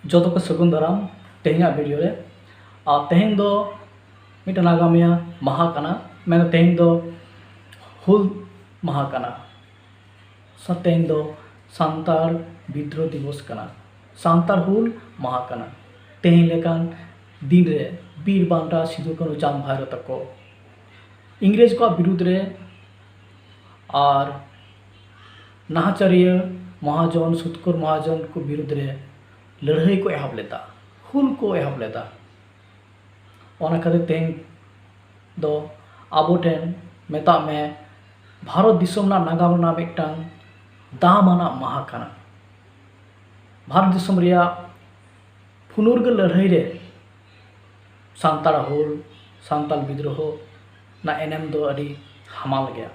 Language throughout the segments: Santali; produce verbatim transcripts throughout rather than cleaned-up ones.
ᱡᱚᱛᱚ ᱠᱚ ᱥᱟᱹᱜᱩᱱ ᱫᱟᱨᱟᱢ ᱛᱮᱦᱮᱧᱟᱜ ᱵᱷᱤᱰᱤᱭᱳ ᱨᱮ᱾ ᱟᱨ ᱛᱮᱦᱮᱧ ᱫᱚ ᱢᱤᱫᱴᱟᱝ ᱱᱟᱜᱟᱢᱤᱭᱟᱹ ᱢᱟᱦᱟ ᱠᱟᱱᱟ, ᱢᱮᱱᱫᱚ ᱛᱮᱦᱮᱧ ᱫᱚ ᱦᱩᱞ ᱢᱟᱦᱟ ᱠᱟᱱᱟ᱾ ᱥᱟ-, ᱛᱮᱦᱮᱧ ᱫᱚ ᱥᱟᱱᱛᱟᱲ ᱵᱤᱫᱽᱨᱳᱦ ᱫᱤᱵᱚᱥ ᱠᱟᱱᱟ, ᱥᱟᱱᱛᱟᱲ ᱦᱩᱞ ᱢᱟᱦᱟ ᱠᱟᱱᱟ᱾ ᱛᱮᱦᱮᱧ ᱞᱮᱠᱟᱱ ᱫᱤᱱ ᱨᱮ ᱵᱤᱨ ᱵᱟᱱᱴᱟ ᱥᱤᱫᱩ ᱠᱟᱹᱱᱦᱩ ᱪᱟᱸᱫᱽ ᱵᱷᱟᱭᱨᱳ ᱛᱟᱠᱚ ᱤᱝᱨᱮᱡᱽ ᱠᱚᱣᱟᱜ ᱵᱤᱨᱩᱫᱽ ᱨᱮ ᱟᱨ ᱱᱟᱦᱟᱪᱟᱨᱤᱭᱟᱹ ᱢᱚᱦᱟᱡᱚᱱ, ᱥᱩᱛᱠᱚᱨ ᱢᱚᱦᱟᱡᱚᱱ ᱠᱚ ᱵᱤᱨᱩᱫᱽ ᱨᱮ ᱞᱟᱹᱲᱦᱟᱹᱭ ᱠᱚ ᱮᱦᱚᱵ ᱞᱮᱫᱟ, ᱦᱩᱞ ᱠᱚ ᱮᱦᱚᱵ ᱞᱮᱫᱟ᱾ ᱚᱱᱟ ᱠᱷᱟᱹᱛᱤᱨ ᱛᱮᱦᱮᱧ ᱫᱚ ᱟᱵᱚ ᱴᱷᱮᱱ, ᱢᱮᱛᱟᱜ ᱢᱮ, ᱵᱷᱟᱨᱚᱛ ᱫᱤᱥᱚᱢ ᱨᱮᱱᱟᱜ ᱱᱟᱜᱟᱢ ᱨᱮᱱᱟᱜ ᱢᱤᱫᱴᱟᱝ ᱫᱟᱢᱟᱱᱟᱜ ᱢᱟᱦᱟ ᱠᱟᱱᱟ᱾ ᱵᱷᱟᱨᱚᱛ ᱫᱤᱥᱚᱢ ᱨᱮᱭᱟᱜ ᱯᱷᱩᱱᱩᱨᱜᱟᱹᱞ ᱞᱟᱹᱲᱦᱟᱹᱭ ᱨᱮ ᱥᱟᱱᱛᱟᱲ ᱦᱩᱞ, ᱥᱟᱱᱛᱟᱲ ᱵᱤᱫᱽᱨᱳᱦᱚ ᱨᱮᱱᱟᱜ ᱮᱱᱮᱢ ᱫᱚ ᱟᱹᱰᱤ ᱦᱟᱢᱟᱞ ᱜᱮᱭᱟ᱾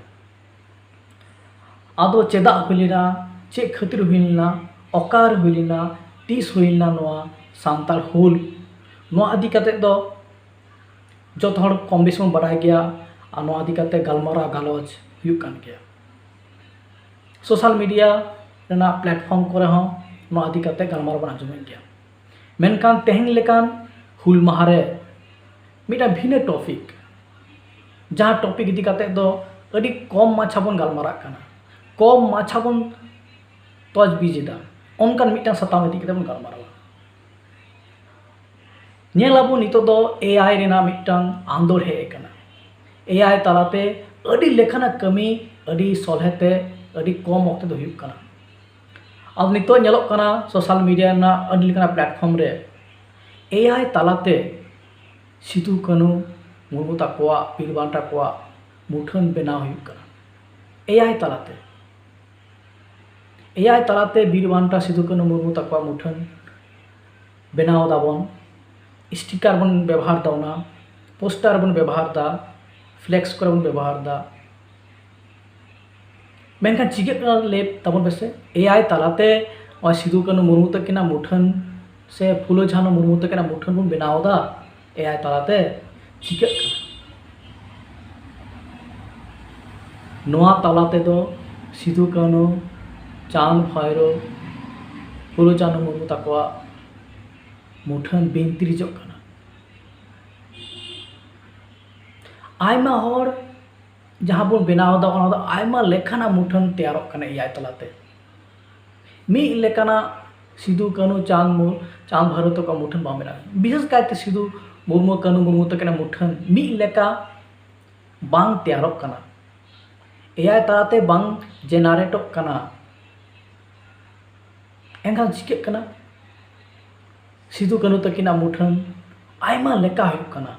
ᱟᱫᱚ ᱪᱮᱫᱟᱜ ᱦᱩᱭ ᱞᱮᱱᱟ, ᱪᱮᱫ ᱠᱷᱟᱹᱛᱤᱨ ᱦᱩᱭ ᱞᱮᱱᱟ, ᱚᱠᱟᱨᱮ ᱦᱩᱭ ᱞᱮᱱᱟ, ᱛᱤᱥ ᱦᱩᱭ ᱞᱮᱱᱟ ᱱᱚᱣᱟ ᱥᱟᱱᱛᱟᱲ ᱦᱩᱞ, ᱱᱚᱣᱟ ᱤᱫᱤ ᱠᱟᱛᱮᱫ ᱫᱚ ᱡᱚᱛᱚ ᱦᱚᱲ ᱠᱚᱢ ᱵᱮᱥᱤ ᱵᱚᱱ ᱵᱟᱰᱟᱭ ᱜᱮᱭᱟ᱾ ᱟᱨ ᱱᱚᱣᱟ ᱤᱫᱤ ᱠᱟᱛᱮᱫ ᱜᱟᱞᱢᱟᱨᱟᱣ ᱜᱟᱞᱚᱪ ᱦᱩᱭᱩᱜ ᱠᱟᱱ ᱜᱮᱭᱟ᱾ ᱥᱳᱥᱟᱞ ᱢᱤᱰᱤᱭᱟ ᱨᱮᱱᱟᱜ ᱯᱞᱟᱴᱯᱷᱚᱨᱢ ᱠᱚᱨᱮ ᱦᱚᱸ ᱱᱚᱣᱟ ᱤᱫᱤ ᱠᱟᱛᱮᱫ ᱜᱟᱞᱢᱟᱨᱟᱣ ᱵᱚᱱ ᱟᱸᱡᱚᱢᱮᱫ ᱜᱮᱭᱟ᱾ ᱢᱮᱱᱠᱷᱟᱱ ᱛᱮᱦᱮᱧ ᱞᱮᱠᱟᱱ ᱦᱩᱞ ᱢᱟᱦᱟ ᱨᱮ ᱢᱤᱫᱴᱟᱝ ᱵᱷᱤᱱᱟᱹ ᱴᱚᱯᱤᱠ, ᱡᱟᱦᱟᱸ ᱴᱚᱯᱤᱠ ᱤᱫᱤ ᱠᱟᱛᱮᱫ ᱫᱚ ᱟᱹᱰᱤ ᱠᱚᱢ ᱢᱟᱪᱷᱟ ᱵᱚᱱ ᱜᱟᱞᱢᱟᱨᱟᱜ ᱠᱟᱱᱟ, ᱠᱚᱢ ᱢᱟᱪᱷᱟ ᱵᱚᱱ ᱛᱚᱡᱽᱵᱤᱡᱽ ᱮᱫᱟ, ᱚᱱᱠᱟᱱ ᱢᱤᱫᱴᱟᱝ ᱥᱟᱛᱟᱢ ᱤᱫᱤ ᱠᱟᱛᱮᱫ ᱵᱚᱱ ᱜᱟᱞᱢᱟᱨᱟᱣᱟ᱾ ᱧᱮᱞ ᱟᱵᱚᱱ, ᱱᱤᱛᱚᱜ ᱫᱚ ᱮ ᱟᱭ ᱨᱮᱱᱟᱜ ᱢᱤᱫᱴᱟᱝ ᱟᱸᱫᱳᱲ ᱦᱮᱡ ᱟᱠᱟᱱᱟ᱾ ᱮ ᱟᱭ ᱛᱟᱞᱟᱛᱮ ᱟᱹᱰᱤ ᱞᱮᱠᱟᱱᱟᱜ ᱠᱟᱹᱢᱤ ᱟᱹᱰᱤ ᱥᱚᱞᱦᱮ ᱛᱮ, ᱟᱹᱰᱤ ᱠᱚᱢ ᱚᱠᱛᱮ ᱫᱚ ᱦᱩᱭᱩᱜ ᱠᱟᱱᱟ᱾ ᱟᱨ ᱱᱤᱛᱚᱜ ᱧᱮᱞᱚᱜ ᱠᱟᱱᱟ ᱥᱳᱥᱟᱞ ᱢᱤᱰᱤᱭᱟ ᱨᱮᱱᱟᱜ ᱟᱹᱰᱤ ᱞᱮᱠᱟᱱᱟᱜ ᱯᱞᱟᱴᱯᱷᱚᱨᱢ ᱨᱮ ᱮ ᱟᱭ ᱛᱟᱞᱟᱛᱮ ᱥᱤᱫᱩ ᱠᱟᱹᱱᱦᱩ ᱢᱩᱨᱢᱩ ᱛᱟᱠᱚᱣᱟᱜ, ᱵᱤᱨ ᱵᱟᱱᱴᱟ ᱠᱚᱣᱟᱜ ᱢᱩᱴᱷᱟᱹᱱ ᱵᱮᱱᱟᱣ ᱦᱩᱭᱩᱜ ᱠᱟᱱᱟ᱾ ᱮ ᱟᱭ ᱛᱟᱞᱟᱛᱮ, ᱮ ᱟᱭ ᱛᱟᱞᱟᱛᱮ ᱵᱤᱨ ᱵᱟᱱᱴᱟ ᱥᱤᱫᱩ ᱠᱟᱹᱱᱦᱩ ᱢᱩᱨᱢᱩ ᱛᱟᱠᱚᱣᱟᱜ ᱢᱩᱴᱷᱟᱹᱱ ᱵᱮᱱᱟᱣ ᱫᱟᱵᱚᱱ, ᱥᱴᱤᱠᱟᱨ ᱵᱚᱱ ᱵᱮᱵᱚᱦᱟᱨ ᱫᱟ, ᱚᱱᱟ ᱯᱳᱥᱴᱟᱨ ᱵᱚᱱ ᱵᱮᱵᱚᱦᱟᱨ ᱫᱟ, ᱯᱷᱞᱮᱠᱥ ᱠᱚᱨᱮ ᱵᱚᱱ ᱵᱮᱵᱚᱦᱟᱨ ᱫᱟ᱾ ᱢᱮᱱᱠᱷᱟᱱ ᱪᱤᱠᱟᱹᱜ ᱠᱟᱱᱟ ᱞᱟᱹᱭ ᱛᱟᱵᱚᱱ ᱯᱮᱥᱮ? ᱮ ᱟᱭ ᱛᱟᱞᱟᱛᱮ ᱱᱚᱜᱼᱚᱭ ᱥᱤᱫᱩ ᱠᱟᱹᱱᱦᱩ ᱢᱩᱨᱢᱩ ᱛᱟᱹᱠᱤᱱᱟᱜ ᱢᱩᱴᱷᱟᱹᱱ ᱥᱮ ᱯᱷᱩᱞᱳ ᱡᱷᱟᱱᱳ ᱢᱩᱨᱢᱩ ᱛᱟᱹᱠᱤᱱᱟᱜ ᱢᱩᱴᱷᱟᱹᱱ ᱵᱚᱱ ᱵᱮᱱᱟᱣ ᱮᱫᱟ ᱮ ᱟᱭ ᱛᱟᱞᱟᱛᱮ, ᱪᱤᱠᱟᱹᱜ ᱠᱟᱱᱟ? ᱱᱚᱣᱟ ᱛᱟᱞᱟ ᱛᱮᱫᱚ ᱥᱤᱫᱩ ᱠᱟᱹᱱᱦᱩ, ᱪᱟᱸᱫᱽ ᱵᱷᱟᱭᱨᱳ, ᱯᱷᱩᱞᱳ ᱡᱷᱟᱱᱳ ᱢᱩᱨᱢᱩ ᱛᱟᱠᱚᱣᱟᱜ ᱢᱩᱴᱷᱟᱹᱱ ᱵᱤᱱᱛᱤᱨᱤᱡᱚᱜ ᱠᱟᱱᱟ᱾ ᱟᱭᱢᱟ ᱦᱚᱲ ᱡᱟᱦᱟᱸ ᱵᱚᱱ ᱵᱮᱱᱟᱣ ᱮᱫᱟ, ᱚᱱᱟ ᱫᱚ ᱟᱭᱢᱟ ᱞᱮᱠᱟᱱᱟᱜ ᱢᱩᱴᱷᱟᱹᱱ ᱛᱮᱭᱟᱨᱚᱜ ᱠᱟᱱᱟ ᱮ ᱟᱭ ᱛᱟᱞᱟᱛᱮ᱾ ᱢᱤᱫ ᱞᱮᱠᱟᱱᱟᱜ ᱥᱤᱫᱩ, ᱠᱟᱹᱱᱦᱩ, ᱪᱟᱸᱫᱽ ᱢᱩ-, ᱪᱟᱸᱫᱽ ᱵᱷᱟᱭᱨᱳ ᱛᱟᱠᱚᱣᱟᱜ ᱢᱩᱴᱷᱟᱹᱱ ᱵᱟᱝ ᱵᱮᱱᱟᱜᱼᱟ᱾ ᱵᱤᱥᱮᱥ ᱠᱟᱭᱛᱮ ᱥᱤᱫᱩ ᱢᱩᱨᱢᱩ, ᱠᱟᱹᱱᱦᱩ ᱢᱩᱨᱢᱩ ᱛᱟᱹᱠᱤᱱᱟᱜ ᱢᱩᱴᱷᱟᱹᱱ ᱢᱤᱫ ᱞᱮᱠᱟ ᱵᱟᱝ ᱛᱮᱭᱟᱨᱚᱜ ᱠᱟᱱᱟ, ᱮ ᱟᱭ ᱛᱟᱞᱟᱛᱮ ᱵᱟᱝ ᱡᱮᱱᱟᱨᱮᱴᱚᱜ ᱠᱟᱱᱟ᱾ ᱮᱱᱠᱷᱟᱱ ᱪᱤᱠᱟᱹᱜ ᱠᱟᱱᱟ? ᱥᱤᱫᱩ ᱠᱟᱹᱱᱦᱩ ᱛᱟᱹᱠᱤᱱᱟᱜ ᱢᱩᱴᱷᱟᱹᱱ ᱟᱭᱢᱟ ᱞᱮᱠᱟ ᱦᱩᱭᱩᱜ ᱠᱟᱱᱟ᱾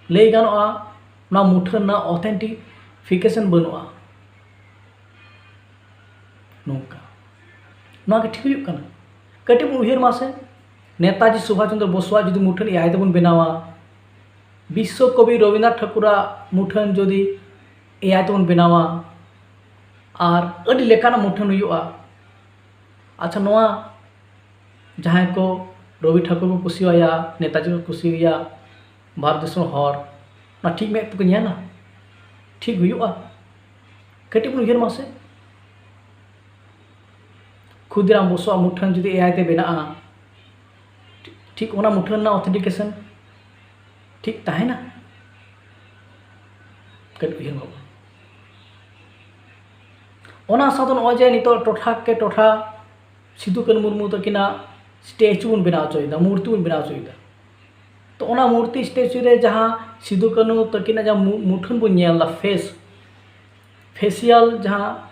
ᱞᱟᱹᱭ ᱜᱟᱱᱚᱜᱼᱟ, ᱱᱚᱣᱟ ᱢᱩᱴᱷᱟᱹᱱ ᱨᱮᱱᱟᱜ ᱚᱛᱷᱮᱱᱴᱤᱯᱷᱤᱠᱮᱥᱚᱱ ᱵᱟᱹᱱᱩᱜᱼᱟ᱾ ᱱᱚᱝᱠᱟ, ᱱᱚᱣᱟ ᱜᱮ ᱴᱷᱤᱠ ᱦᱩᱭᱩᱜ ᱠᱟᱱᱟ? ᱠᱟᱹᱴᱤᱡ ᱵᱚᱱ ᱩᱭᱦᱟᱹᱨ ᱢᱟᱥᱮ, ᱱᱮᱛᱟᱡᱤ ᱥᱩᱵᱷᱟᱥ ᱪᱚᱱᱫᱨᱚ ᱵᱚᱥᱩᱣᱟᱜ ᱡᱩᱫᱤ ᱢᱩᱴᱷᱟᱹᱱ ᱮ ᱟᱭ ᱛᱮᱵᱚᱱ ᱵᱮᱱᱟᱣᱟ, ᱵᱤᱥᱥᱚ ᱠᱚᱵᱤ ᱨᱚᱵᱤᱱᱫᱨᱚᱱᱟᱛᱷ ᱴᱷᱟᱹᱠᱩᱨᱟᱜ ᱢᱩᱴᱷᱟᱹᱱ ᱡᱩᱫᱤ ᱮ ᱟᱭ ᱛᱮᱵᱚᱱ ᱵᱮᱱᱟᱣᱟ, ᱟᱨ ᱟᱹᱰᱤ ᱞᱮᱠᱟᱱᱟᱜ ᱢᱩᱴᱷᱟᱹᱱ ᱦᱩᱭᱩᱜᱼᱟ᱾ ᱟᱪᱪᱷᱟ, ᱱᱚᱣᱟ ᱡᱟᱦᱟᱸᱭ ᱠᱚ ᱨᱚᱵᱤ ᱴᱷᱟᱹᱠᱩᱨ ᱠᱚ ᱠᱩᱥᱤᱣᱟᱭᱟ, ᱱᱮᱛᱟᱡᱤ ᱠᱚ ᱠᱩᱥᱤᱣᱟᱭᱟ, ᱵᱷᱟᱨᱚᱛ ᱫᱤᱥᱚᱢ ᱦᱚᱲ ᱚᱱᱟ ᱴᱷᱤᱠ ᱢᱮᱫ ᱛᱮᱠᱚ ᱧᱮᱞᱟ? ᱴᱷᱤᱠ ᱦᱩᱭᱩᱜᱼᱟ? ᱠᱟᱹᱴᱤᱡ ᱵᱚᱱ ᱩᱭᱦᱟᱹᱨ ᱢᱟᱥᱮ, ᱠᱷᱩᱫᱤᱨᱟᱢ ᱵᱚᱥᱩᱣᱟᱜ ᱢᱩᱴᱷᱟᱹᱱ ᱡᱩᱫᱤ ᱮ ᱟᱭ ᱛᱮ ᱵᱮᱱᱟᱜᱼᱟ, ᱴᱷᱤᱠ ᱚᱱᱟ ᱢᱩᱴᱷᱟᱹᱱ ᱨᱮᱱᱟᱜ ᱚᱛᱷᱮᱱᱴᱤᱠᱮᱥᱚᱱ ᱴᱷᱤᱠ ᱛᱟᱦᱮᱱᱟ? ᱠᱟᱹᱴᱤᱡ ᱩᱭᱦᱟᱹᱨ ᱵᱷᱟᱵᱽᱱᱟ᱾ ᱚᱱᱟ ᱥᱟᱶᱛᱮ ᱱᱚᱜᱼᱚᱭ ᱡᱮ ᱱᱤᱛᱚᱜ ᱴᱚᱴᱷᱟ ᱠᱮ ᱴᱚᱴᱷᱟ ᱥᱤᱫᱩ ᱠᱟᱹᱱᱦᱩ ᱢᱩᱨᱢᱩ ᱛᱟᱹᱠᱤᱱᱟᱜ ᱥᱴᱮᱪᱩ ᱵᱚᱱ ᱵᱮᱱᱟᱣ ᱦᱚᱪᱚᱭᱮᱫᱟ, ᱢᱩᱨᱛᱤ ᱵᱚᱱ ᱵᱮᱱᱟᱣ ᱦᱚᱪᱚᱭᱮᱫᱟ᱾ ᱛᱚ, ᱚᱱᱟ ᱢᱩᱨᱛᱤ ᱥᱴᱮᱪᱩ ᱨᱮ ᱡᱟᱦᱟᱸ ᱥᱤᱫᱩ ᱠᱟᱹᱱᱦᱩ ᱛᱟᱹᱠᱤᱱᱟᱜ ᱡᱟᱦᱟᱸ ᱢᱩ-, ᱢᱩᱴᱷᱟᱹᱱ ᱵᱚᱱ ᱧᱮᱞ ᱮᱫᱟ, ᱯᱷᱮᱥ, ᱯᱷᱮᱥᱤᱭᱟᱞ ᱡᱟᱦᱟᱸ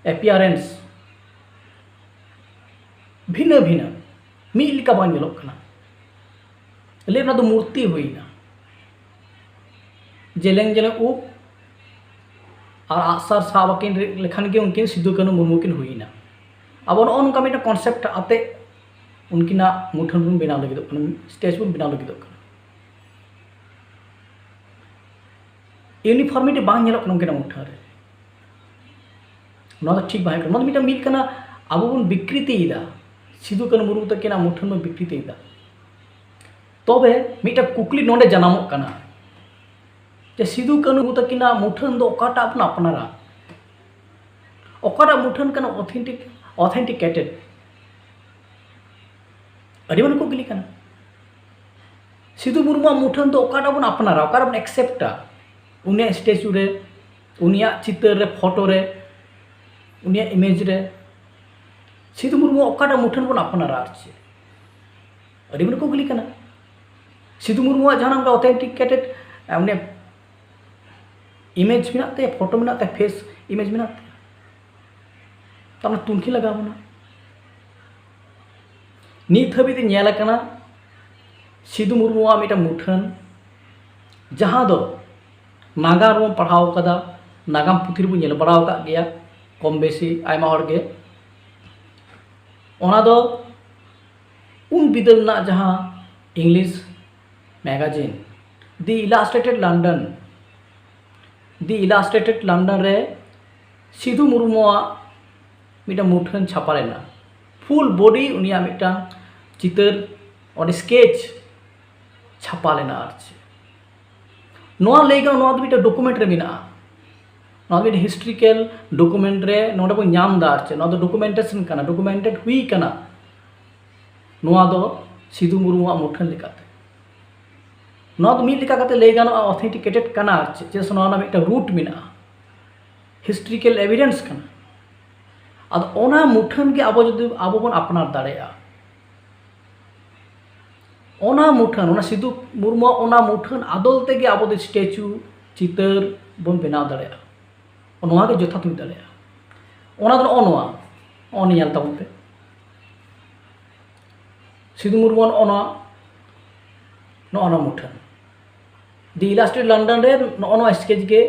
ᱮᱯᱤᱭᱟᱨᱮᱱᱥ ᱵᱷᱤᱱᱟᱹ ᱵᱷᱤᱱᱟᱹ, ᱢᱤᱫ ᱞᱮᱠᱟ ᱵᱟᱝ ᱧᱮᱞᱚᱜ ᱠᱟᱱᱟ᱾ ᱞᱟᱹᱭ ᱚᱱᱟ ᱫᱚ ᱢᱩᱨᱛᱤ ᱦᱩᱭᱱᱟ, ᱡᱮᱞᱮᱧ ᱡᱮᱞᱮᱧ ᱩᱵ ᱟᱨ ᱟᱜᱼᱥᱟᱨ ᱥᱟᱵ ᱟᱹᱠᱤᱱ ᱨᱮ-, ᱞᱮᱠᱷᱟᱱ ᱜᱮ ᱩᱱᱠᱤᱱ ᱥᱤᱫᱩ ᱠᱟᱹᱱᱦᱩ ᱢᱩᱨᱢᱩ ᱠᱤᱱ ᱦᱩᱭᱱᱟ᱾ ᱟᱵᱚ ᱱᱚᱜᱼᱚ ᱱᱚᱝᱠᱟ ᱢᱤᱫᱴᱟᱝ ᱠᱚᱱᱥᱮᱯᱴ ᱟᱛᱮ ᱩᱱᱠᱤᱱᱟᱜ ᱢᱩᱴᱷᱟᱹᱱ ᱵᱚᱱ ᱵᱮᱱᱟᱣ ᱞᱟᱹᱜᱤᱫᱚᱜ ᱠᱟᱱᱟ, ᱥᱴᱮᱪᱩ ᱵᱚᱱ ᱵᱮᱱᱟᱣ ᱞᱟᱹᱜᱤᱫᱚᱜ ᱠᱟᱱᱟ᱾ ᱤᱭᱩᱱᱤᱯᱷᱚᱨᱢᱤᱴᱤ ᱵᱟᱝ ᱧᱮᱞᱚᱜ ᱠᱟᱱᱟ ᱩᱱᱠᱤᱱᱟᱜ ᱢᱩᱴᱷᱟᱹᱱ ᱨᱮ᱾ ᱱᱚᱣᱟ ᱫᱚ ᱴᱷᱤᱠ ᱵᱟᱝ ᱦᱩᱭᱩᱜ ᱠᱟᱱᱟ᱾ ᱱᱚᱣᱟ ᱫᱚ ᱢᱤᱫᱴᱟᱝ ᱢᱤᱫ ᱠᱟᱱᱟ, ᱟᱵᱚ ᱵᱚᱱ ᱵᱤᱠᱨᱤᱛᱤᱭᱮᱫᱟ, ᱥᱤᱫᱩ ᱠᱟᱹᱱᱦᱩ ᱢᱩᱨᱢᱩ ᱛᱟᱹᱠᱤᱱᱟᱜ ᱢᱩᱴᱷᱟᱹᱱ ᱵᱚᱱ ᱵᱤᱠᱨᱤᱛᱤᱭᱮᱫᱟ᱾ ᱛᱚᱵᱮ ᱢᱤᱫᱴᱟᱝ ᱠᱩᱠᱞᱤ ᱱᱚᱰᱮ ᱡᱟᱱᱟᱢᱚᱜ ᱠᱟᱱᱟ ᱡᱮ ᱥᱤᱫᱩ ᱠᱟᱹᱱᱦᱩ ᱛᱟᱹᱠᱤᱱᱟᱜ ᱢᱩᱴᱷᱟᱹᱱ ᱫᱚ ᱚᱠᱟᱴᱟᱜ ᱵᱚᱱ ᱟᱯᱱᱟᱨᱟ? ᱚᱠᱟᱴᱟᱜ ᱢᱩᱴᱷᱟᱹᱱ ᱠᱟᱱᱟ ᱚᱛᱷᱮᱱᱴᱤᱠ, ᱚᱛᱷᱮᱱᱴᱤᱠᱮᱴᱮᱰ? ᱟᱹᱰᱤ ᱦᱚᱲ ᱠᱚ ᱠᱩᱞᱤ ᱠᱟᱱᱟ, ᱥᱤᱫᱩ ᱢᱩᱨᱢᱩᱣᱟᱜ ᱢᱩᱴᱷᱟᱹᱱ ᱫᱚ ᱚᱠᱟᱴᱟᱜ ᱵᱚᱱ ᱟᱯᱱᱟᱨᱟ, ᱚᱠᱟᱨᱮ ᱵᱚᱱ ᱮᱠᱥᱮᱯᱴᱟ? ᱩᱱᱤᱭᱟᱜ ᱥᱴᱮᱪᱩ ᱨᱮ, ᱩᱱᱤᱭᱟᱜ ᱪᱤᱛᱟᱹᱨ ᱨᱮ, ᱯᱷᱳᱴᱳ ᱨᱮ, ᱩᱱᱤᱭᱟᱜ ᱤᱢᱮᱡᱽ ᱨᱮ ᱥᱤᱫᱩ ᱢᱩᱨᱢᱩᱣᱟᱜ ᱚᱠᱟᱴᱟᱜ ᱢᱩᱴᱷᱟᱹᱱ ᱵᱚᱱ ᱟᱯᱱᱟᱨᱟ? ᱟᱨ ᱪᱮᱫ ᱟᱹᱰᱤ ᱦᱚᱲ ᱠᱚ ᱠᱩᱞᱤ ᱠᱟᱱᱟ, ᱥᱤᱫᱩ ᱢᱩᱨᱢᱩᱣᱟᱜ ᱡᱟᱦᱟᱱᱟᱜ ᱚᱱᱠᱟ ᱚᱛᱷᱮᱱᱴᱤᱠᱮᱴᱮᱰ ᱩᱱᱤᱭᱟᱜ ᱤᱢᱮᱡᱽ ᱢᱮᱱᱟᱜ ᱛᱟᱭᱟ, ᱯᱷᱳᱴᱳ ᱢᱮᱱᱟᱜ ᱛᱟᱭᱟ, ᱯᱷᱮᱥ ᱤᱢᱮᱡᱽ ᱢᱮᱱᱟᱜ ᱛᱟᱭᱟ? ᱛᱟᱨ ᱢᱟᱱᱮ ᱛᱩᱱᱠᱷᱤ ᱞᱟᱜᱟᱣ ᱵᱚᱱᱟ᱾ ᱱᱤᱛ ᱦᱟᱹᱵᱤᱡ ᱛᱮ ᱧᱮᱞ ᱟᱠᱟᱱᱟ ᱥᱤᱫᱩ ᱢᱩᱨᱢᱩᱣᱟᱜ ᱢᱤᱫᱴᱟᱝ ᱢᱩᱴᱷᱟᱹᱱ, ᱡᱟᱦᱟᱸ ᱫᱚ ᱱᱟᱜᱟᱢ ᱨᱮᱵᱚᱱ ᱯᱟᱲᱦᱟᱣ ᱟᱠᱟᱫᱟ, ᱱᱟᱜᱟᱢ ᱯᱩᱛᱷᱤ ᱨᱮᱵᱚᱱ ᱧᱮᱞ ᱵᱟᱲᱟ ᱟᱠᱟᱫ ᱜᱮᱭᱟ ᱠᱚᱢ ᱵᱮᱥᱤ ᱟᱭᱢᱟ ᱦᱚᱲ ᱜᱮ᱾ ᱚᱱᱟ ᱫᱚ ᱩᱱ ᱵᱤᱫᱟᱹᱞ ᱨᱮᱱᱟᱜ ᱡᱟᱦᱟᱸ English magazine The Illustrated London, The Illustrated London ᱨᱮ ᱥᱤᱫᱩ ᱢᱩᱨᱢᱩᱣᱟᱜ ᱢᱤᱫᱴᱟᱝ ᱢᱩᱴᱷᱟᱹᱱ ᱪᱷᱟᱯᱟ ᱞᱮᱱᱟ᱾ ᱯᱷᱩᱞ ᱵᱚᱰᱤ ᱩᱱᱤᱭᱟᱜ ᱢᱤᱫᱴᱟᱝ ᱪᱤᱛᱟᱹᱨ, ᱚᱸᱰᱮ ᱥᱠᱮᱪ ᱪᱷᱟᱯᱟ ᱞᱮᱱᱟ᱾ ᱟᱨ ᱪᱮᱫ ᱱᱚᱣᱟ ᱞᱟᱹᱭ ᱜᱟᱱᱚᱜᱼᱟ, ᱱᱚᱣᱟ ᱫᱚ ᱢᱤᱫᱴᱟᱝ ᱰᱚᱠᱩᱢᱮᱱᱴ ᱨᱮ ᱢᱮᱱᱟᱜᱼᱟ, ᱱᱚᱣᱟ ᱫᱚ ᱢᱤᱫᱴᱟᱝ ᱦᱤᱥᱴᱨᱤᱠᱮᱞ ᱰᱚᱠᱩᱢᱮᱱᱴ ᱨᱮ ᱱᱚᱰᱮ ᱵᱚᱱ ᱧᱟᱢ ᱮᱫᱟ᱾ ᱟᱨ ᱪᱮᱫ ᱱᱚᱣᱟ ᱫᱚ ᱰᱚᱠᱩᱢᱮᱱᱴᱮᱥᱚᱱ ᱠᱟᱱᱟ, ᱰᱚᱠᱩᱢᱮᱱᱴᱮᱰ ᱦᱩᱭ ᱠᱟᱱᱟ᱾ ᱱᱚᱣᱟ ᱫᱚ ᱥᱤᱫᱩ ᱢᱩᱨᱢᱩᱣᱟᱜ ᱢᱩᱴᱷᱟᱹᱱ ᱞᱮᱠᱟᱛᱮ, ᱱᱚᱣᱟ ᱫᱚ ᱢᱤᱫ ᱞᱮᱠᱟ ᱠᱟᱛᱮ ᱞᱟᱹᱭ ᱜᱟᱱᱚᱜᱼᱟ, ᱚᱛᱷᱮᱱᱴᱤᱠᱮᱴᱮᱰ ᱠᱟᱱᱟ᱾ ᱟᱨ ᱪᱮᱫ ᱪᱮᱫᱟᱜ ᱥᱮ ᱱᱚᱣᱟ ᱨᱮᱱᱟᱜ ᱢᱤᱫᱴᱟᱝ ᱨᱩᱴ ᱢᱮᱱᱟᱜᱼᱟ, ᱦᱤᱥᱴᱨᱤᱠᱮᱞ ᱮᱵᱷᱤᱰᱮᱱᱥ ᱠᱟᱱᱟ᱾ ᱟᱫᱚ ᱚᱱᱟ ᱢᱩᱴᱷᱟᱹᱱ ᱜᱮ ᱟᱵᱚ ᱡᱩᱫᱤ ᱟᱵᱚ ᱵᱚᱱ ᱟᱯᱱᱟᱨ ᱫᱟᱲᱮᱭᱟᱜᱼᱟ, ᱚᱱᱟ ᱢᱩᱴᱷᱟᱹᱱ, ᱚᱱᱟ ᱥᱤᱫᱩ ᱢᱩᱨᱢᱩᱣᱟᱜ ᱚᱱᱟ ᱢᱩᱴᱷᱟᱹᱱ ᱟᱫᱚᱞ ᱛᱮᱜᱮ ᱟᱵᱚ ᱫᱚ ᱥᱴᱮᱪᱩ, ᱪᱤᱛᱟᱹᱨ ᱵᱚᱱ ᱵᱮᱱᱟᱣ ᱫᱟᱲᱮᱭᱟᱜᱼᱟ᱾ ᱱᱚᱣᱟ ᱜᱮ ᱡᱚᱛᱷᱟᱛ ᱦᱩᱭ ᱫᱟᱲᱮᱭᱟᱜᱼᱟ᱾ ᱚᱱᱟ ᱫᱚ ᱱᱚᱜᱼᱚ ᱱᱚᱣᱟ, ᱱᱚᱜᱼᱚ ᱱᱤᱭᱟᱹ ᱧᱮᱞ ᱛᱟᱵᱚᱱ ᱯᱮ, ᱥᱤᱫᱩ ᱢᱩᱨᱢᱩᱣᱟᱜ ᱱᱚᱜᱼᱚ ᱱᱚᱣᱟ, ᱱᱚᱜᱼᱚ ᱱᱚᱣᱟ ᱢᱩᱴᱷᱟᱹᱱ᱾ The Illustrated London ᱨᱮ ᱱᱚᱜᱼᱚ ᱱᱚᱣᱟ ᱥᱠᱮᱪ ᱜᱮ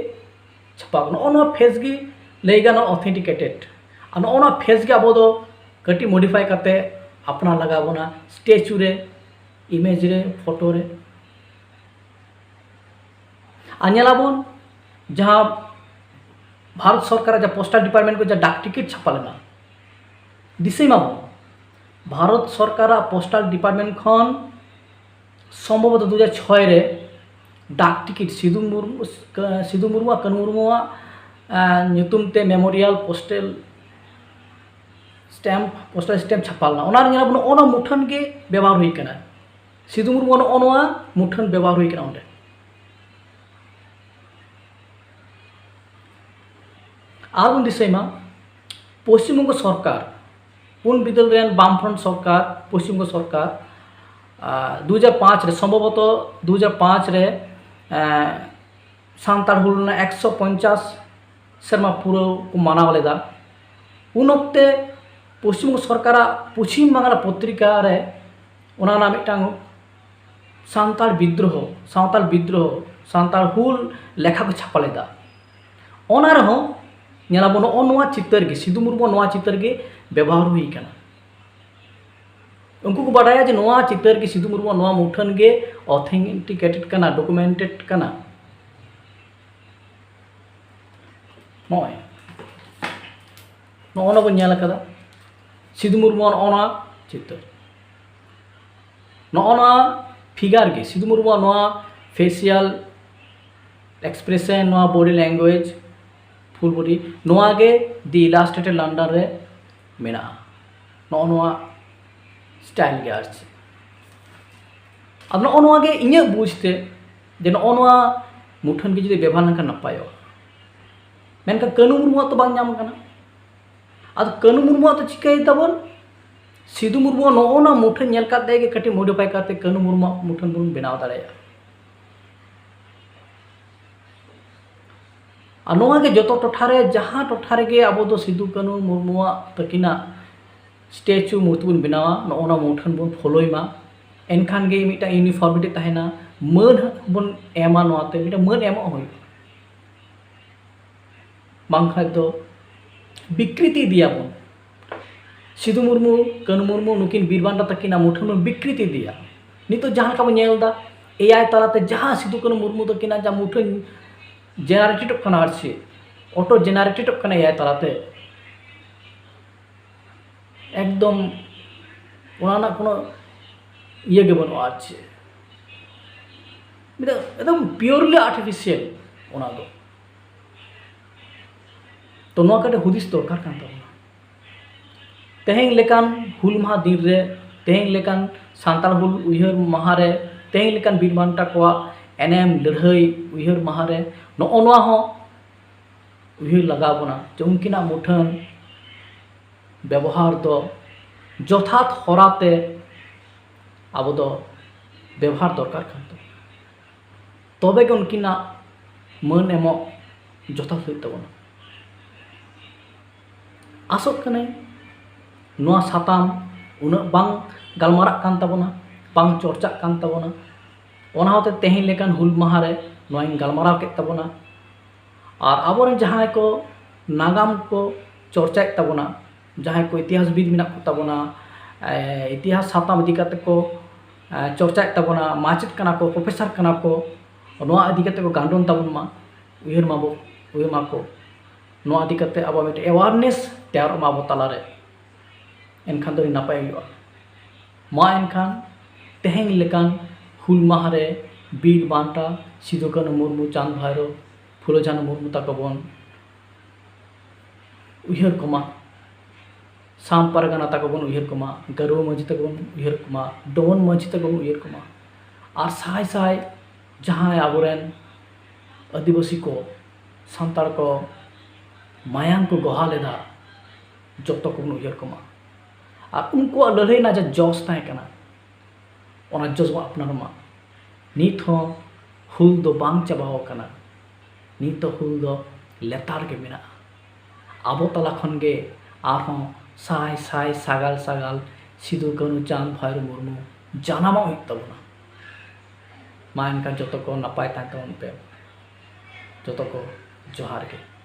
ᱪᱷᱟᱯᱟ ᱟᱠᱟᱱᱟ᱾ ᱱᱚᱜᱼᱚ ᱱᱚᱣᱟ ᱯᱷᱮᱥ ᱜᱮ ᱞᱟᱹᱭ ᱜᱟᱱᱚᱜᱼᱟ ᱚᱛᱷᱮᱱᱴᱤᱠᱮᱴᱮᱰ᱾ ᱟᱨ ᱱᱚᱜᱼᱚ ᱱᱚᱣᱟ ᱯᱷᱮᱥ ᱜᱮ ᱟᱵᱚ ᱫᱚ ᱠᱟᱹᱴᱤᱡ ᱢᱚᱰᱤᱯᱷᱟᱭ ᱠᱟᱛᱮ ᱟᱯᱱᱟᱨ ᱞᱟᱜᱟᱣ ᱵᱚᱱᱟ ᱥᱴᱮᱪᱩ ᱨᱮ, ᱤᱢᱮᱡᱽ ᱨᱮ, ᱯᱷᱳᱴᱳ ᱨᱮ᱾ ᱟᱨ ᱧᱮᱞᱟᱵᱚᱱ ᱡᱟᱦᱟᱸ ᱵᱷᱟᱨᱚᱛ ᱥᱚᱨᱠᱟᱨᱟᱜ ᱡᱟᱦᱟᱸ ᱯᱳᱥᱴᱟᱞ ᱰᱤᱯᱟᱨᱴᱢᱮᱱᱴ ᱠᱚ ᱡᱟᱦᱟᱸ ᱰᱟᱠ ᱴᱤᱠᱤᱴ ᱪᱷᱟᱯᱟ ᱞᱮᱱᱟ, ᱫᱤᱥᱟᱹᱭ ᱢᱟᱵᱚᱱ ᱵᱷᱟᱨᱚᱛ ᱥᱚᱨᱠᱟᱨᱟᱜ ᱯᱳᱥᱴᱟᱞ ᱰᱤᱯᱟᱨᱴᱢᱮᱱᱴ ᱠᱷᱚᱱ ᱥᱚᱢᱵᱷᱚᱵᱚᱛᱚ ᱫᱩ ᱦᱟᱡᱟᱨ ᱪᱷᱚᱭ ᱨᱮ ᱰᱟᱠ ᱴᱤᱠᱤᱴ ᱥᱤᱫᱩ ᱢᱩᱨᱢᱩ, ᱥᱤᱫᱩ ᱢᱩᱨᱢᱩᱣᱟᱜ, ᱠᱟᱹᱱᱦᱩ ᱢᱩᱨᱢᱩᱣᱟᱜ, ᱟᱸ, ᱧᱩᱛᱩᱢ ᱛᱮ memorial postal stamp, postal stamp ᱪᱷᱟᱯᱟ ᱞᱮᱱᱟ, ᱚᱱᱟ ᱨᱮ ᱧᱮᱞ ᱟᱵᱚᱱ ᱱᱚᱜᱼᱚ ᱱᱚᱣᱟ ᱢᱩᱴᱷᱟᱹᱱ ᱜᱮ ᱵᱮᱵᱚᱦᱟᱨ ᱦᱩᱭ ᱠᱟᱱᱟ᱾ ᱥᱤᱫᱩ ᱢᱩᱨᱢᱩ ᱱᱚᱜᱼᱚ ᱱᱚᱣᱟ ᱢᱩᱴᱷᱟᱹᱱ ᱵᱮᱵᱚᱦᱟᱨ ᱦᱩᱭ ᱠᱟᱱᱟ ᱚᱸᱰᱮ᱾ ᱟᱨ ᱵᱚᱱ ᱫᱤᱥᱟᱹᱭ ᱢᱟ, ᱯᱚᱥᱪᱤᱢᱵᱚᱝᱜᱚ ᱥᱚᱨᱠᱟᱨ, ᱩᱱ ᱵᱤᱫᱟᱹᱞ ᱨᱮᱱ ᱵᱟᱢᱯᱷᱨᱚᱱᱴ ᱥᱚᱨᱠᱟᱨ, ᱯᱚᱥᱪᱤᱢᱵᱚᱝᱜᱚ ᱥᱚᱨᱠᱟᱨ, ᱟᱨ ᱫᱩ ᱦᱟᱡᱟᱨ ᱯᱟᱸᱪ ᱨᱮ, ᱥᱚᱢᱵᱷᱚᱵᱚᱛᱚ ᱫᱩ ᱦᱟᱡᱟᱨ ᱯᱟᱸᱪ ᱨᱮ, ᱮᱸ, ᱥᱟᱱᱛᱟᱲ ᱦᱩᱞ ᱨᱮᱱᱟᱜ ᱮᱠᱥᱚ ᱯᱚᱧᱪᱟᱥ ᱥᱮᱨᱢᱟ ᱯᱩᱨᱟᱹᱣ ᱠᱚ ᱢᱟᱱᱟᱣ ᱞᱮᱫᱟ᱾ ᱩᱱ ᱚᱠᱛᱮ ᱯᱚᱥᱪᱤᱢᱵᱚᱝᱜᱚ ᱥᱚᱨᱠᱟᱨᱟᱜ ᱯᱚᱪᱷᱤᱢ ᱵᱟᱝᱞᱟ ᱯᱚᱛᱨᱤᱠᱟ ᱨᱮ ᱚᱱᱟ ᱨᱮᱱᱟᱜ ᱢᱤᱫᱴᱟᱝ ᱥᱟᱱᱛᱟᱲ ᱵᱤᱫᱽᱫᱨᱳᱦᱚ, ᱥᱟᱱᱛᱟᱲ ᱵᱤᱫᱽᱫᱨᱳᱦᱚ, ᱥᱟᱱᱛᱟᱲ ᱦᱩᱞ ᱞᱮᱠᱷᱟ ᱠᱚ ᱪᱷᱟᱯᱟ ᱞᱮᱫᱟ᱾ ᱚᱱᱟ ᱨᱮᱦᱚᱸ ᱧᱮᱞᱟᱵᱚᱱ, ᱱᱚᱜᱼᱚ ᱱᱚᱣᱟ ᱪᱤᱛᱟᱹᱨ ᱜᱮ, ᱥᱤᱫᱩ ᱢᱩᱨᱢᱩ ᱱᱚᱣᱟ ᱪᱤᱛᱟᱹᱨ ᱜᱮ ᱵᱮᱵᱚᱦᱟᱨ ᱦᱩᱭ ᱠᱟᱱᱟ᱾ ᱩᱱᱠᱩ ᱠᱚ ᱵᱟᱰᱟᱭᱟ ᱡᱮ ᱱᱚᱣᱟ ᱪᱤᱛᱟᱹᱨ ᱜᱮ, ᱥᱤᱫᱩ ᱢᱩᱨᱢᱩᱣᱟᱜ ᱱᱚᱣᱟ ᱢᱩᱴᱷᱟᱹᱱ ᱜᱮ ᱚᱛᱷᱮᱱᱴᱤᱠᱮᱴᱮᱰ ᱠᱟᱱᱟ, ᱰᱚᱠᱩᱢᱮᱱᱴᱮᱰ ᱠᱟᱱᱟ᱾ ᱱᱚᱜᱼᱚᱭ, ᱱᱚᱜᱼᱚ ᱱᱚᱣᱟ ᱵᱚᱱ ᱧᱮᱞ ᱟᱠᱟᱫᱟ, ᱥᱤᱫᱩ ᱢᱩᱨᱢᱩᱣᱟᱜ ᱱᱚᱜᱼᱚ ᱱᱚᱣᱟ ᱪᱤᱛᱟᱹᱨ, ᱱᱚᱜᱼᱚ ᱱᱚᱣᱟ ᱯᱷᱤᱜᱟᱨ ᱜᱮ, ᱥᱤᱫᱩ ᱢᱩᱨᱢᱩᱣᱟᱜ ᱱᱚᱣᱟ ᱯᱷᱮᱥᱤᱭᱟᱞ ᱮᱠᱥᱯᱨᱮᱥᱚᱱ, ᱱᱚᱣᱟ ᱵᱚᱰᱤ ᱞᱮᱝᱜᱩᱭᱮᱡᱽ, ᱯᱷᱩᱞ ᱵᱚᱰᱤ, ᱱᱚᱣᱟ ᱜᱮ ᱫᱤ ᱤᱞᱟᱥᱴᱨᱮᱴᱮᱰ ᱞᱚᱱᱰᱚᱱ ᱨᱮ ᱢᱮᱱᱟᱜᱼᱟ᱾ ᱱᱚᱜᱼᱚ ᱱᱚᱣᱟ ᱥᱴᱟᱭᱤᱞ ᱜᱮ ᱟᱨ ᱪᱮᱫ᱾ ᱟᱫᱚ ᱱᱚᱜᱼᱚ ᱱᱚᱣᱟ ᱜᱮ ᱤᱧᱟᱹᱜ ᱵᱩᱡᱽ ᱛᱮ, ᱡᱮ ᱱᱚᱜᱼᱚ ᱱᱚᱣᱟ ᱢᱩᱴᱷᱟᱹᱱ ᱜᱮ ᱡᱩᱫᱤ ᱵᱮᱵᱚᱦᱟᱨ ᱞᱮᱱᱠᱷᱟᱱ ᱱᱟᱯᱟᱭᱚᱜᱼᱟ᱾ ᱢᱮᱱᱠᱷᱟᱱ ᱠᱟᱹᱱᱩ ᱢᱩᱨᱢᱩᱣᱟᱜ ᱛᱚ ᱵᱟᱝ ᱧᱟᱢ ᱠᱟᱱᱟ᱾ ᱟᱫᱚ ᱠᱟᱹᱱᱩ ᱢᱩᱨᱢᱩᱣᱟᱜ ᱫᱚ ᱪᱤᱠᱟᱹᱭ ᱛᱟᱵᱚᱱ? ᱥᱤᱫᱩ ᱢᱩᱨᱢᱩᱣᱟᱜ ᱱᱚᱜᱼᱚ ᱱᱚᱣᱟ ᱢᱩᱴᱷᱟᱹᱱ ᱧᱮᱞ ᱠᱟᱛᱮ ᱜᱮ ᱠᱟᱹᱴᱤᱡ ᱢᱚᱰᱤᱯᱷᱟᱭ ᱠᱟᱛᱮ ᱠᱟᱹᱱᱩ ᱢᱩᱨᱢᱩᱣᱟᱜ ᱢᱩᱴᱷᱟᱹᱱ ᱵᱚᱱ ᱵᱮᱱᱟᱣ ᱫᱟᱲᱮᱭᱟᱜᱼᱟ᱾ ᱟᱨ ᱱᱚᱣᱟ ᱜᱮ ᱡᱚᱛᱚ ᱴᱚᱴᱷᱟ ᱨᱮ, ᱡᱟᱦᱟᱸ ᱴᱚᱴᱷᱟ ᱨᱮᱜᱮ ᱟᱵᱚ ᱫᱚ ᱥᱤᱫᱩ ᱠᱟᱹᱱᱩ ᱢᱩᱨᱢᱩᱣᱟᱜ ᱛᱟᱹᱠᱤᱱᱟᱜ ᱥᱴᱮᱪᱩ, ᱢᱩᱨᱛᱤ ᱵᱚᱱ ᱵᱮᱱᱟᱣᱟ, ᱱᱚᱜᱼᱚ ᱱᱚᱣᱟ ᱢᱩᱴᱷᱟᱹᱱ ᱵᱚᱱ ᱯᱷᱚᱞᱳᱭ ᱢᱟ, ᱮᱱᱠᱷᱟᱱ ᱜᱮ ᱢᱤᱫᱴᱟᱝ ᱤᱭᱩᱱᱤᱯᱷᱚᱨᱢᱤᱴᱤ ᱛᱟᱦᱮᱱᱟ, ᱢᱟᱹᱱ ᱵᱚᱱ ᱮᱢᱟ, ᱱᱚᱣᱟᱛᱮ ᱢᱤᱫᱴᱟᱝ ᱢᱟᱹᱱ ᱮᱢᱚᱜ ᱦᱩᱭᱩᱜᱼᱟ᱾ ᱵᱟᱝᱠᱷᱟᱱ ᱫᱚ ᱵᱤᱠᱨᱤᱛᱤ ᱤᱫᱤᱭᱟᱵᱚᱱ᱾ ᱥᱤᱫᱩ ᱢᱩᱨᱢᱩ, ᱠᱟᱹᱱᱩ ᱢᱩᱨᱢᱩ, ᱱᱩᱠᱤᱱ ᱵᱤᱨ ᱵᱟᱱᱴᱟ ᱛᱟᱹᱠᱤᱱᱟᱜ ᱢᱩᱴᱷᱟᱹᱱ ᱵᱚᱱ ᱵᱤᱠᱨᱤᱛᱤ ᱤᱫᱤᱭᱟ᱾ ᱱᱤᱛᱚᱜ ᱡᱟᱦᱟᱸ ᱞᱮᱠᱟ ᱵᱚᱱ ᱧᱮᱞ ᱮᱫᱟ, ᱮ ᱟᱭ ᱛᱟᱞᱟᱛᱮ ᱡᱟᱦᱟᱸ ᱥᱤᱫᱩ ᱠᱟᱹᱱᱩ ᱢᱩᱨᱢᱩ ᱛᱟᱹᱠᱤᱱᱟᱜ ᱡᱟᱦᱟᱸ ᱢᱩᱴᱷᱟᱹᱱ ᱡᱮᱱᱟᱨᱮᱴᱮᱰᱚᱜ ᱠᱟᱱᱟ, ᱟᱨ ᱪᱮᱫ, ᱚᱴᱳ ᱡᱮᱱᱟᱨᱮᱴᱮᱰᱚᱜ ᱠᱟᱱᱟ ᱮ ᱟᱭ ᱛᱟᱞᱟᱛᱮ, ᱮᱠᱫᱚᱢ ᱚᱱᱟ ᱨᱮᱱᱟᱜ ᱠᱳᱱᱳ ᱤᱭᱟᱹ ᱜᱮ ᱵᱟᱹᱱᱩᱜᱼᱟ, ᱟᱨ ᱪᱮᱫ, ᱢᱤᱫᱴᱟᱝ ᱮᱠᱫᱚᱢ ᱯᱤᱭᱳᱨᱞᱤ ᱟᱨᱴᱤᱯᱷᱤᱥᱤᱭᱟᱞ ᱚᱱᱟ ᱫᱚ᱾ ᱛᱚ ᱱᱚᱣᱟ ᱠᱟᱹᱴᱤᱡ ᱦᱩᱫᱤᱥ ᱫᱚᱨᱠᱟᱨ ᱠᱟᱱ ᱛᱟᱵᱚᱱᱟ᱾ ᱛᱮᱦᱮᱧ ᱞᱮᱠᱟᱱ ᱦᱩᱞ ᱢᱟᱦᱟ ᱫᱤᱱ ᱨᱮ, ᱛᱮᱦᱮᱧ ᱞᱮᱠᱟᱱ ᱥᱟᱱᱛᱟᱲ ᱦᱩᱞ ᱩᱭᱦᱟᱹᱨ ᱢᱟᱦᱟ ᱨᱮ, ᱛᱮᱦᱮᱧ ᱞᱮᱠᱟᱱ ᱵᱤᱨ ᱵᱟᱱᱴᱟ ᱠᱚᱣᱟᱜ ᱮᱱᱮᱢ ᱞᱟᱹᱲᱦᱟᱹᱭ ᱩᱭᱦᱟᱹᱨ ᱢᱟᱦᱟ ᱨᱮ ᱱᱚᱜᱼᱚ ᱱᱚᱣᱟ ᱦᱚᱸ ᱩᱭᱦᱟᱹᱨ ᱞᱟᱜᱟᱣ ᱵᱚᱱᱟ ᱡᱮ ᱩᱱᱠᱤᱱᱟᱜ ᱢᱩᱴᱷᱟᱹᱱ ᱵᱮᱵᱚᱦᱟᱨ ᱫᱚ ᱡᱚᱛᱷᱟᱛ ᱦᱚᱨᱟᱛᱮ ᱟᱵᱚ ᱫᱚ ᱵᱮᱵᱚᱦᱟᱨ ᱫᱚᱨᱠᱟᱨ ᱠᱟᱱ ᱛᱟᱵᱚᱱᱟ᱾ ᱛᱚᱵᱮ ᱜᱮ ᱩᱱᱠᱤᱱᱟᱜ ᱢᱟᱹᱱ ᱮᱢᱚᱜ ᱡᱚᱛᱷᱟᱛ ᱦᱩᱭᱩᱜ ᱛᱟᱵᱚᱱᱟ᱾ ᱟᱥᱚᱜ ᱠᱟᱹᱱᱟᱹᱧ ᱱᱚᱣᱟ ᱥᱟᱛᱟᱢ ᱩᱱᱟᱹᱜ ᱵᱟᱝ ᱜᱟᱞᱢᱟᱨᱟᱜ ᱠᱟᱱ ᱛᱟᱵᱚᱱᱟ, ᱵᱟᱝ ᱪᱚᱨᱪᱟᱜ ᱠᱟᱱ ᱛᱟᱵᱚᱱᱟ, ᱚᱱᱟ ᱦᱚᱛᱮ ᱛᱮᱦᱮᱧ ᱞᱮᱠᱟᱱ ᱦᱩᱞ ᱢᱟᱦᱟ ᱨᱮ ᱱᱚᱣᱟᱧ ᱜᱟᱞᱢᱟᱨᱟᱣ ᱠᱮᱫ ᱛᱟᱵᱚᱱᱟ᱾ ᱟᱨ ᱟᱵᱚᱨᱮᱱ ᱡᱟᱦᱟᱸᱭ ᱠᱚ ᱱᱟᱜᱟᱢ ᱠᱚ ᱪᱚᱨᱪᱟᱭᱮᱫ ᱛᱟᱵᱚᱱᱟ, ᱡᱟᱦᱟᱸᱭ ᱠᱚ ᱤᱛᱤᱦᱟᱥᱵᱤᱫ ᱢᱮᱱᱟᱜ ᱠᱚ ᱛᱟᱵᱚᱱᱟ, ᱮ, ᱤᱛᱤᱦᱟᱥ ᱥᱟᱛᱟᱢ ᱤᱫᱤ ᱠᱟᱛᱮ ᱠᱚ, ᱮ, ᱪᱚᱨᱪᱟᱭᱮᱫ ᱛᱟᱵᱚᱱᱟ, ᱢᱟᱪᱮᱫ ᱠᱟᱱᱟ ᱠᱚ, ᱯᱨᱚᱯᱷᱮᱥᱚᱨ ᱠᱟᱱᱟ ᱠᱚ, ᱱᱚᱣᱟ ᱤᱫᱤ ᱠᱟᱛᱮ ᱠᱚ ᱜᱟᱱᱰᱚᱱ ᱛᱟᱵᱚᱱ ᱢᱟ, ᱩᱭᱦᱟᱹᱨ ᱢᱟᱵᱚ, ᱩᱭᱦᱟᱹᱨ ᱢᱟᱠᱚ᱾ ᱱᱚᱣᱟ ᱤᱫᱤ ᱠᱟᱛᱮ ᱟᱵᱚ ᱢᱤᱫᱴᱮᱱ awareness ᱛᱮᱭᱟᱨᱚᱜ ᱢᱟ ᱟᱵᱚ ᱛᱟᱞᱟᱨᱮ᱾ ᱮᱱᱠᱷᱟᱱ ᱫᱚ ᱟᱹᱰᱤ ᱱᱟᱯᱟᱭ ᱦᱩᱭᱩᱜᱼᱟ᱾ ᱢᱟ ᱮᱱᱠᱷᱟᱱ ᱛᱮᱦᱮᱧ ᱞᱮᱠᱟᱱ ᱦᱩᱞ ᱢᱟᱦᱟ ᱨᱮ ᱵᱤᱨ ᱵᱟᱱᱴᱟ ᱥᱤᱫᱩ ᱠᱟᱹᱱᱦᱩ ᱢᱩᱨᱢᱩ, ᱪᱟᱸᱫᱽ ᱵᱷᱟᱭᱨᱳ, ᱯᱷᱩᱞᱳ ᱡᱷᱟᱱᱳ ᱢᱩᱨᱢᱩ ᱛᱟᱠᱚ ᱵᱚᱱ ᱩᱭᱦᱟᱹᱨ ᱠᱚᱢᱟ, ᱥᱟᱢ ᱯᱟᱨᱜᱟᱱᱟ ᱛᱟᱠᱚ ᱵᱚᱱ ᱩᱭᱦᱟᱹᱨ ᱠᱚᱢᱟ, ᱜᱟᱹᱨᱩᱣᱟᱹ ᱢᱟᱹᱡᱷᱤ ᱛᱟᱠᱚ ᱵᱚᱱ ᱩᱭᱦᱟᱹᱨ ᱠᱚᱢᱟ, ᱰᱚᱢᱚᱱ ᱢᱟᱹᱡᱷᱤ ᱛᱟᱠᱚ ᱵᱚᱱ ᱩᱭᱦᱟᱹᱨ ᱠᱚᱢᱟ, ᱟᱨ ᱥᱟᱭ ᱥᱟᱭ ᱡᱟᱦᱟᱸᱭ ᱟᱵᱚᱨᱮᱱ ᱟᱹᱫᱤᱵᱟᱹᱥᱤ ᱠᱚ, ᱥᱟᱱᱛᱟᱲ ᱠᱚ ᱢᱟᱭᱟᱝ ᱠᱚ ᱜᱚᱦᱟ ᱞᱮᱫᱟ, ᱡᱚᱛᱚ ᱠᱚᱵᱚᱱ ᱩᱭᱦᱟᱹᱨ ᱠᱚᱢᱟ᱾ ᱟᱨ ᱩᱱᱠᱩᱣᱟᱜ ᱞᱟᱹᱲᱦᱟᱹᱭ ᱨᱮᱱᱟᱜ ᱡᱟ ᱡᱚᱥ ᱛᱟᱦᱮᱸ ᱠᱟᱱᱟ, ᱚᱱᱟ ᱡᱚᱥ ᱵᱚᱱ ᱟᱯᱱᱟᱨ ᱢᱟ᱾ ᱱᱤᱛ ᱦᱚᱸ ᱦᱩᱞ ᱫᱚ ᱵᱟᱝ ᱪᱟᱵᱟᱣ ᱟᱠᱟᱱᱟ᱾ ᱱᱤᱛ ᱫᱚ ᱦᱩᱞ ᱫᱚ ᱞᱮᱛᱟᱲ ᱜᱮ ᱢᱮᱱᱟᱜᱼᱟ᱾ ᱟᱵᱚ ᱛᱟᱞᱟ ᱠᱷᱚᱱ ᱜᱮ ᱟᱨᱦᱚᱸ ᱥᱟᱭ ᱥᱟᱭ ᱥᱟᱜᱟᱞ ᱥᱟᱜᱟᱞ ᱥᱤᱫᱩ ᱠᱟᱹᱱᱦᱩ ᱪᱟᱸᱫᱽ ᱵᱷᱟᱭᱨᱳ ᱢᱩᱨᱢᱩ ᱡᱟᱱᱟᱢᱚᱜ ᱦᱩᱭᱩᱜ ᱛᱟᱵᱚᱱᱟ᱾ ᱢᱟ ᱮᱱᱠᱷᱟᱱ ᱡᱚᱛᱚ ᱠᱚ ᱱᱟᱯᱟᱭ ᱛᱟᱦᱮᱱ ᱛᱟᱵᱚᱱ ᱯᱮ᱾ ᱡᱚᱛᱚ ᱠᱚ ᱡᱚᱦᱟᱨ ᱜᱮ᱾